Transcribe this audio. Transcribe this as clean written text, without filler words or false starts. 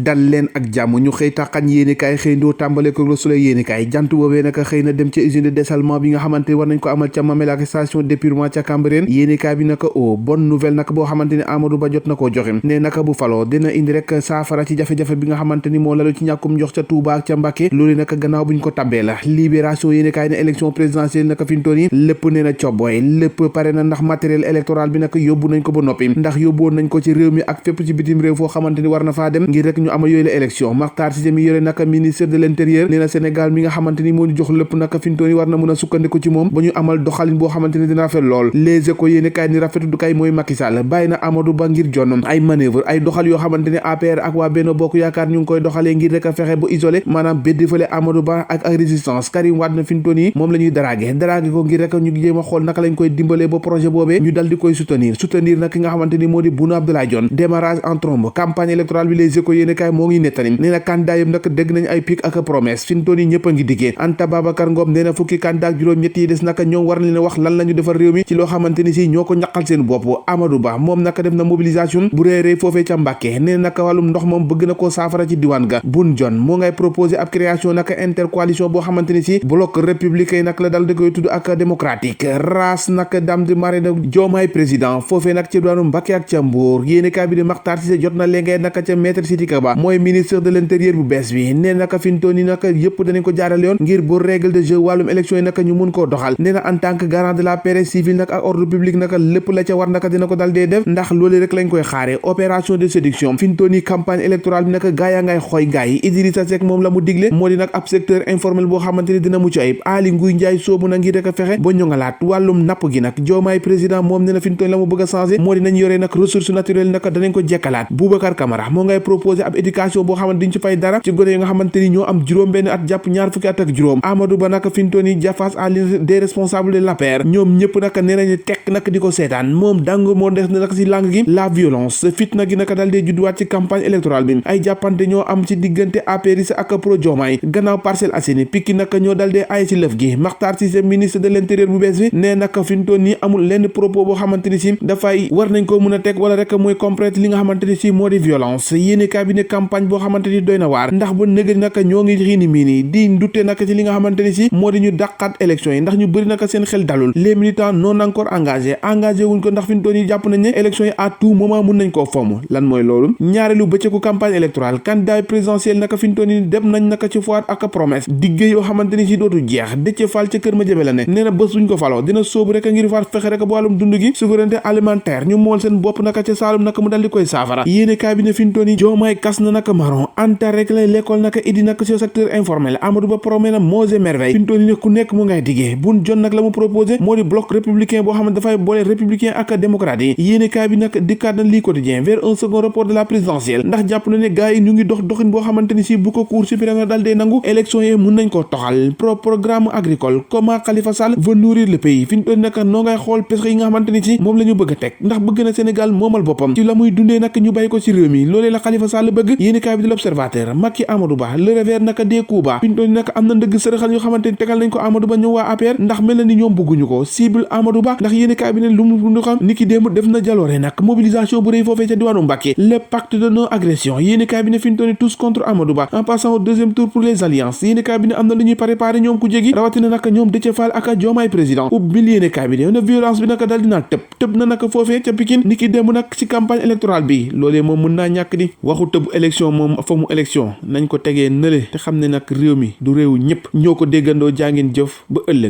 dal leen ak jàmm ñu xëy taxañ yéenekaay xëy ndoo tàmbale ko Le Soleil yéenekaay jant boobee naka xëy na dem ca usine de dessalement bi nga xamante war nañ ko amal ca Mamel ak station d'épuration ca Cambérène yéenekaay bi naka bonne nouvelle naka boo xamante ni Amadou Ba jot na koo joxe ne naka bu faloo dina indi rek saafara ci jafe-jafe bi nga xamante ni moo lalu ci ñàkkum njox ca Touba ak ca Mbacké loolu naka gannaaw buñ ko tabbee la Libération yéenekaay ne élection présidentielle naka fi mu toll nii lépp nee na cobbooy lépp pare na ndax matériel électoral bi naka yóbbu nañ ko ba noppi ndax yóbbuwoon nañ ko ci réew mi ak fépp ci bitim réew foo xamante ni war na faa dem ngir rek ñu amal yooyu la élection Makhtar Cissé mi yore naka ministre de l'intérieur nee na Sénégal mi nga xamante ni moo ñu jox lépp naka fintoon yi war na mën a sukkandiku ci moom ba ñu amal doxalin boo xamante ni dina rafet lool Les Échos yéene kaay ni rafetu du kay mooy Macky Sall bàyyi na Amadou Ba ngir jonn ay manœuvre ay doxal yoo xamante ni APR ak waa Benno Bokk Yaakaar ñu ngi koy doxalee ngir rek a fexe bu isolé maanaam béddifale Amadou Ba ak résistance Karim Wade na fintoon yi moom la ñuy dragué ko ngir rek ñu jéem a xool naka lañ koy dimbalee ba projet boobee ñu dal di koy soutenir nag ki nga xamante ni moo di Boun Abdallah Dionne démarrage en trombe campagne électorale bi Les Échos yéene kaay moo ngi nettali nee na candidat yëpp nag dégg nañ ay pic ak promesse fi mu toll nii ñëpp a ngi diggee Anta Babacar Ngom nee na fukki candidat ak juróom-ñett yi des naka ñoom war na leen wax lan la ñu defar réew mi ci loo xamante ni si ñoo ko ñaqal seen bopp Amadou Ba moom naka def na mobilisation bu réeree foofee ca Mbàkke nee na naka wàllum ndox moom bëgg na koo saafara ci diwaan ga Boun Dionne moo ngay proposé ab création naka intercoalition boo xamante ni si bloc républicain nag la dal di koy tudd ak démocratique race naka dam di mari na Diomaye président foofee nag ci diwaanu Mbàkke ak ca Mbour yéene kaay bi di Makhtar Cissé jot na léegi naka ca maître Sidiki Kaba mooy ministre de l'intérieur bu bees bi nee naka fintoon yi naka yëpp danañ ko jaarale yoon ngir bu règle de jeu wàllum élection yi naka ñu mun koo doxal nee na en tant que garant de la paix civile nag ak ordre public naka lépp la ca war naka dina ko dal dee def ndax loolu rek lañ koy xaare opération de séduction fintoon yi campagne électorale bi naka gaaya ngay xooy gaay yi Idrissa Seck moom la mu digle moo di nag ab secteur informel boo xamante ni dina mucc ayib Aly Ngouille Ndiaye soobu na ngir rek a fexe ba ñongalaat wàllum napp gi nag Diomaye président moom nee na fintoon la mu bëgg a changer moo di nañ yoree nag ressources naturelles naka danañ ko jekkalaat Boubacar Camara moo ngay proposé ab éducation boo xamante diñ ci fay dara ci gone yi nga xamante ni ñoo am juróom benn at jàpp ñaar fukki at ak juróom Amadou Ba naka fintoon yi face à des responsables de l'APR ñoom ñëpp naka nee nañu tekk naka di ko seetaan moom dang moo des na naka si langue gi la violence fitna gi naka dal dee judduwaat ci campagne électorale bi ay jàppante ñoo am ci diggante APR ak pro Diomaye gannaaw Parcelles Assainies Pikine naka ñoo dal dee ay ci lëf gi Makhtar Cissé ministre de l'intérieur bu bees bi nee naka fintoon ni amul lenn propos boo xamante ni si dafay war nañ ko mën a teg wala rek mooy comprendre li nga xamante ni si moo di violence yéene cabinet campagne boo xamante ni doy na waar ndax ba nëgëri naka ñoo ngi xiini mii nii di ndutte naka ci li nga xamante ni si moo di ñu dàqaat élection yi ndax ñu bëri naka seen xel dalul les militants non encore engagé wuñ ko ndax fi ñu toll nii jàpp nañ ne élection yi à tout moment mun nañ koo fomm lan mooy loolu ñaareelu bëccëgu campagne électorale candidat présidentiel naka fi ñu toll nii dem nañ naka ci foire ak promesse diggé yoo xamante ni si dootu jeex Déthié Fall ca kër ma jëme la ne nee na bés buñ ko faloo dina sóobu rek ngir far fexe rek bu wàllum dund gi souveraineté alimentaire ñu mool seen bopp naka ca Saalum naka mu dal di koy saafara yéene cabinet fi ñu toll nii Diomaye kas na naka marron anta rek lay l'école naka idi naka ci secteur informel Amadou Ba promet na Monts et Merveilles fi ñu toll nii ne ku nekk mu ngay diggee Boun Dionne nag la mu proposé moo di bloc républicain boo xam ne dafay boole républicain ak démocrate yi yéene kaay bi nag dikkaat na lii quotidien vers un second report de la présidentielle ndax jàpp na ne gars yi ñu ngi doxin boo xamante ni si bu ko cour suprême dal dee nangu élection yi mun nañ koo toxal programme agricole comment Khalifa Sall veut nourrir le pays fi ñu toll nag noo ngay xool pexe yi nga xamante ni si moom la ñu bëgg a teg ndax bëgg na Sénégal moomal boppam ci la muy dundee nag ñu bàyyi ko ci réew mi loolee la Khalifa Sall bëgg yéene kaay bi di l'observateur Macky Amadou Ba le revers naka des coups bas fi ñu toll nag am na ndëgg sërëxal yoo xamante ni tegal nañ ko Amadou Ba ñëw waa APR ndax mel na ni ñoom bëgguñu ko cible Amadou Ba ndax yéene kaay bi ne lu mu xam ni ki démb def na jaloore nag mobilisation bu rëy foofee ca diwaanu Mbacké le pacte de non agression yéene kaay bi ne fi ñu toll nii tous contre Amadou Ba en passant au deuxième tour pour les alliances yéene kaay bi ne am na lu ñuy préparé ñoom ku jégi rawatina nag ñoom Déthié Fall ak Diomaye président ubbil yéene kaay bi ne violence bi naka dal dinaa tëb na naka foofee ca Pikine ni ki démb nag ci campagne électorale bi loolee moom mën naa ñàkk di waxu tëb élection moom fa mu élection nañ ko tegee nële te xam ne nag réew mi du réewu ñëpp ñoo ko déggandoo jàngeen jëf ba ëllëg